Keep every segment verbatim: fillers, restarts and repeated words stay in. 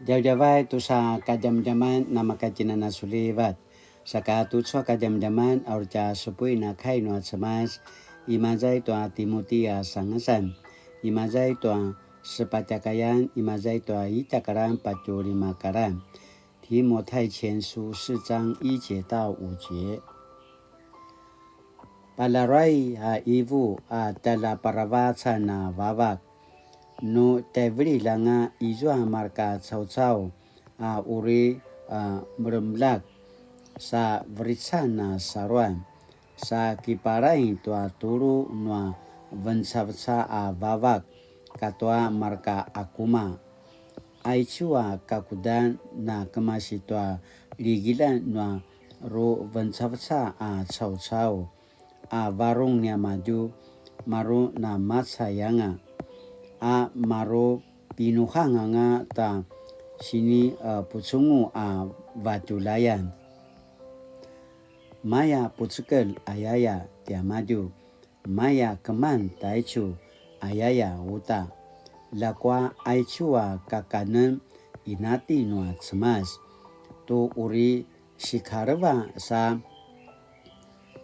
Djavadjavay tusa kadjamadjaman namakatjinanasulivat. Saka tucu a kadjamadjaman a uri tja supuin a kai nua Cemas, imaza i tua Timuti a sangasan, imaza i tua sepatj a kayan, imaza i tua ita a karan patje lima a karan. 提摩太前书四章一节到五节。Palaruay a ivu a tjaljaparavacan a vavak. Nu tjaivililj anga izua marka caucau a uri a melemlak sa verican a saluan, sa kiparaing tua tulu nua vencaveca a vavak katua marka akuma. Aicu a kakudan na kemasi tua ligilan nua ru vencaveca a caucau a varung niamadju, maru namacay anga, a maru pinuhang anga ta sini a pucungu a vatjulayan. Maya pucekelj ayaya tiamadju, maya keman taicu ayaya uta. Ljakua aicu a kakanen inati nua Cemas, tu uri sikaleva sa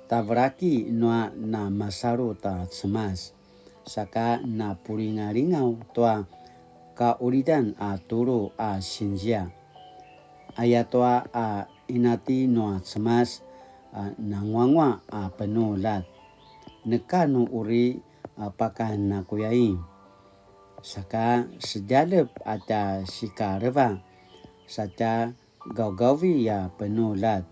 tavelaki nua namasalu ta Cemas, saka napulingalingaw tua kaulidan a tulu a sinzia. Ayatua a inati nua Cemas a nanguangua a penuljat. Neka nu uri a pakan nakuyain. Saka sedjalep a tja sikaleva, sa tja gaugavi a penuljat.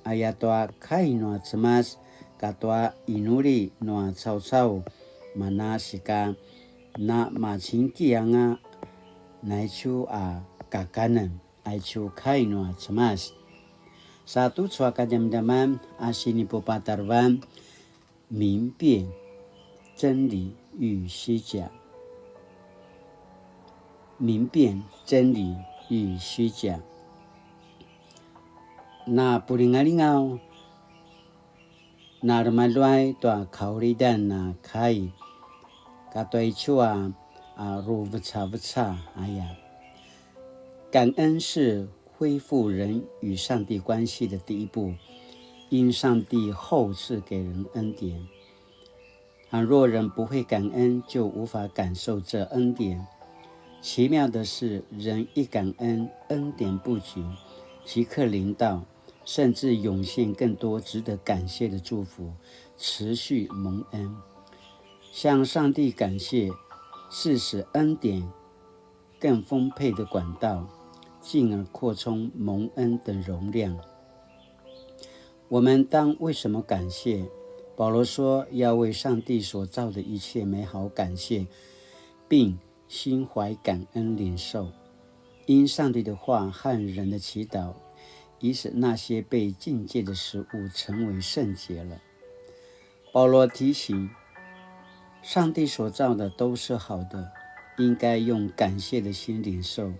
Ayatua kai nua Cemas katua inuli nua caucau, manasika namacingki anga naicu a kakanen, aicu kai nua Cemas. Sa tucu a kadjamadjaman a sinipupatarevan, 明辨真理与虚假。明辨真理与虚假。Napulingalingaw, na remaluay tua kaulidan a kai, katua icu a, a ruvecaveca aya. 感恩是恢复人与上帝关系的第一步，因上帝厚赐给人恩典。倘若人不会感恩，就无法感受这恩典。奇妙的是，人一感恩，恩典不仅即刻临到，甚至涌现更多值得感谢的祝福，持续蒙恩。向上帝感谢，是使恩典更丰沛的管道，进而扩充蒙恩的容量。我们当为什么感谢？保罗说，要为上帝所造的一切美好感谢，并心怀感恩领受。因上帝的话和人的祈祷，已使那些被禁戒的食物成为圣洁了。保罗提醒，上帝所造的都是好的，应该用感谢的心领受。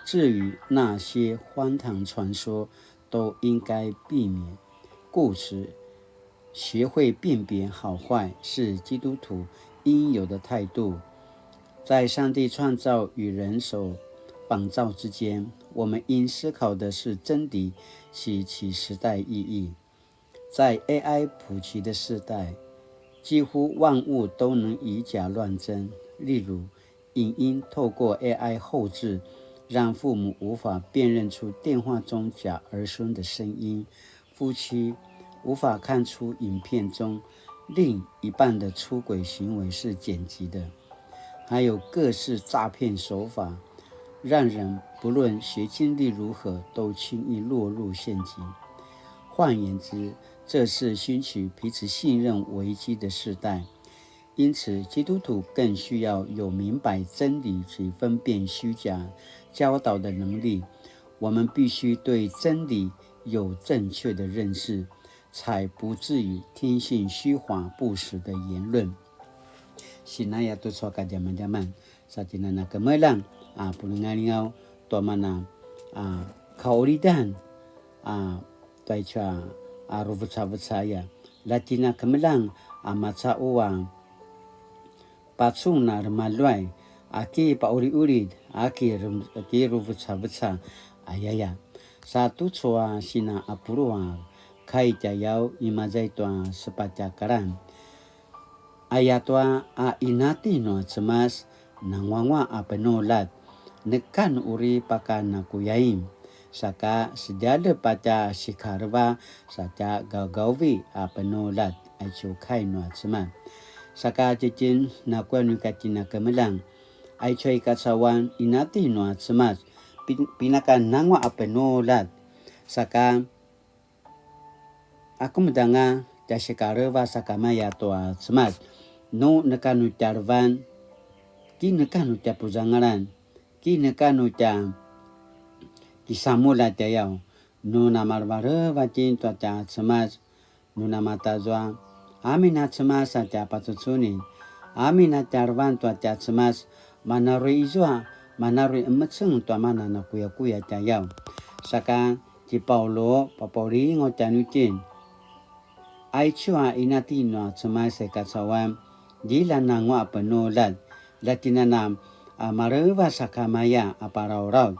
至于那些荒唐传说，都应该避免。故此，学会辨别好坏是基督徒应有的态度。在上帝创造与人所仿造之间，我们应思考的是真理及其时代意义。在A I普及的时代，几乎万物都能以假乱真。例如，影音透过A I后置，让父母无法辨认出电话中假儿孙的声音，夫妻无法看出影片中另一半的出轨行为是剪辑的，还有各式诈骗手法，让人不论学经历如何，都轻易落入陷阱。换言之，这是兴起彼此信任危机的时代。因此，基督徒更需要有明白真理及分辨虚假教导的能力。我们必须对真理有正确的认识，才不至于听信虚谎不实的言论。Sinaya tu suaka jaman-jaman. Sa tjinana kemeljang a pulingalingaw tua mana a kaulidan a taicu a ruvecaveca aya. La tjina kemeljang a maca'u a pacun a remaluay a ki paquliqulid, a ki rem-, a ki ruvucavuca, ayaya. Sa tucu a sina qapulu a kai tjayaw, imaza i tua sepatj a kalan. Ayatua a inati nua Cemas, nanguanguaq a penuljat, neka nu uri pakanakuyain, saka sedjalep a tja sikaleva sa tja gaugauvi a penuljat, aicu kai nua Cemas. Saka tjitjen nakuya nu ika tjen a kemeljang, aicu a i kacauan inati nua Cemas, pin-, pinakananguaq a penuljat, saka a kemudanga tja sikaleva sakamaya tua Cemas, nu neka nu tja levan, ki neka nu tja puzangalan, ki neka nu tja kisamulja tjayaw, nu namalevaleva tjen tua tja Cemas, nu namatazua, amin a Cemas a tja pacucunin, amin a tja levan tua tja Cemas, mana uri izua, mana uri emeceng tua mana nakuyakuya tjayaw. Saka ti Paulu, papaulingaw tjanuitjen. Aicu a inati nua Cemas i kacauan, djilja nanguaq a penuljat, la tjen a na, a, maleva sakamaya a parauraw.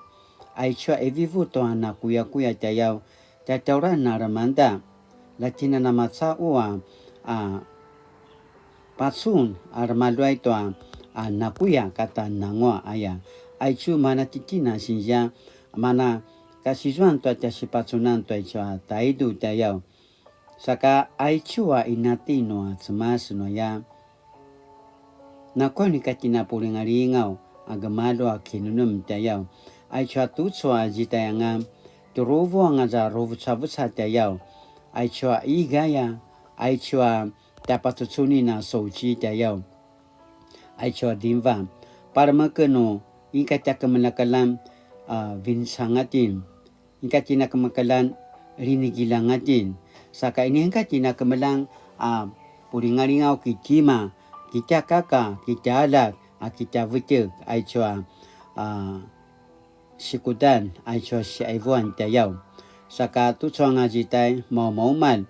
Aicu a ivivu tua nakuyakuya tjayaw, tjatjauran a lemangeda, la tjen a na macaqu a, a, pacun a remaluay tua, a, nakuya kata nanguaq aya. Aicu mana tjitjen a sinzia, mana kasizuan tua tja sipacunan tua aicu a taidu tjayaw. Saka aicu a inati nua Cemas nuaya. Nakuya nu ika tjen a pulingalingaw a gemalju a kinemnem tjayaw. Aicu a tucu a zitayanga, tjuruvu anga za ruvucavuca tjayaw. Aicu a igaya, aicu a tja pacucunin a sauci tjayaw. Aicu a dinva, palemeken nu ika tja kemeljakeljang, a, vincangatjen. Ika tjen a kemekeljan linigilj angatjen. Saka ini ika tjen a kemeljang a pulingalingaw ki tima, ki tja kaka, ki tja aljak, a ki tja vetjek, aicu a, a, sikudan, aicu a siaivuan tjayaw. Saka tucu anga zitay maumaumalj.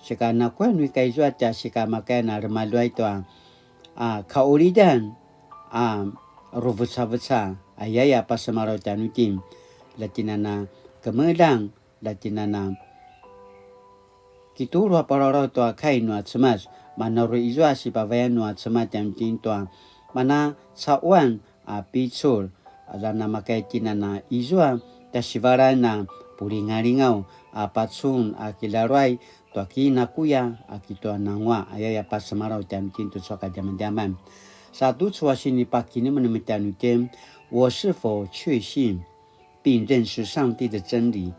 Saka nakuya nu ika izua tja sikamakayan a remaluay tua, a, kaulidan, a, ruvucavuca, ayaya pasemalaw tjanuitjen, la tjen a na kemeljang, la tjen a na kitulu a parauraw tua kai nua Cemas, mana uri izua sipavayan nua Cemas tjanuitjen tua, mana caquan a picul, la namakay tjen a na izua tja sivalan a pulingalingaw a pacun a kilaluay tua kinakuya a kitua nanguaq, ayaya pasemalaw tjanuitjen tucu a kadjamadjaman. Sa tucu a sinipakinemnem tjanuitjen, 我是否確信並認識上帝的真理，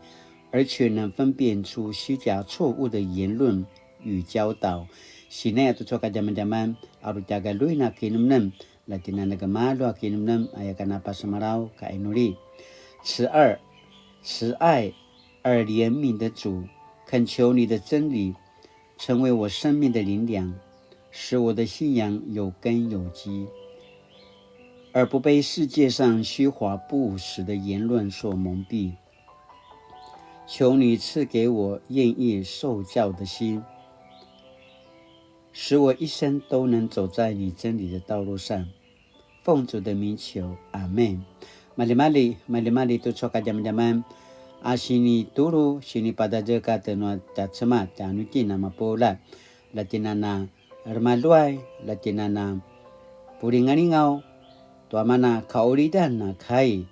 而且能分辨出虛假錯誤的言論與教導？ Sinaya tucu a kadjamadjaman, a uri tja galjuin a kinemnem, la tjen a na gemalju a kinemnem, aya ka na pasemalaw ka inuli. 此二，慈愛而憐憫的主，懇求你的真理成為我生命的靈糧，使我的信仰有根有基，而不被世界上虛華不實的言論所蒙蔽。求你賜給我願意受教的心，使我一生都能走在你真理的道路上。奉主的名求，阿們。Maljimalji, maljimalji tucu a kadjamadjaman, a sinitulu, sinipadazekatj nua tja Cemas tjanuitjen a mapuljat, la tjen a na remaluay, la tjen a na pulingalingaw, tua mana kaulidan a kai,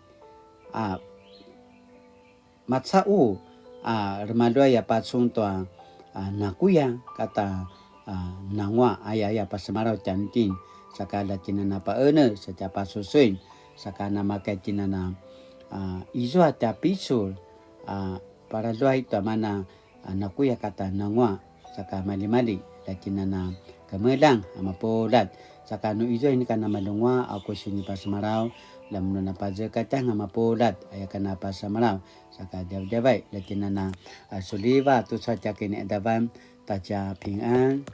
a macaqu a remaluay a pacun tua, a, nakuya kata, a, nanguaq, ayaya pasemalaw tjanuitjen, saka la tjen a na paqenetj sa tja pasusuin, saka namakay tjen a na, a, izua tja picul, a, paraluay tua mana, a, nakuya kata nanguaq, saka maljimalji, la tjen a na kemeljang a mapuljat, saka nu izua inika na maljenguaq a ku sinipasemalaw, la mun a na pazekatjanga a mapuljat, aya ka na pasemalaw, saka djavadjavay, la tjen a na, a, suliva tucu a tja kiniqadavan, ta tja pingan.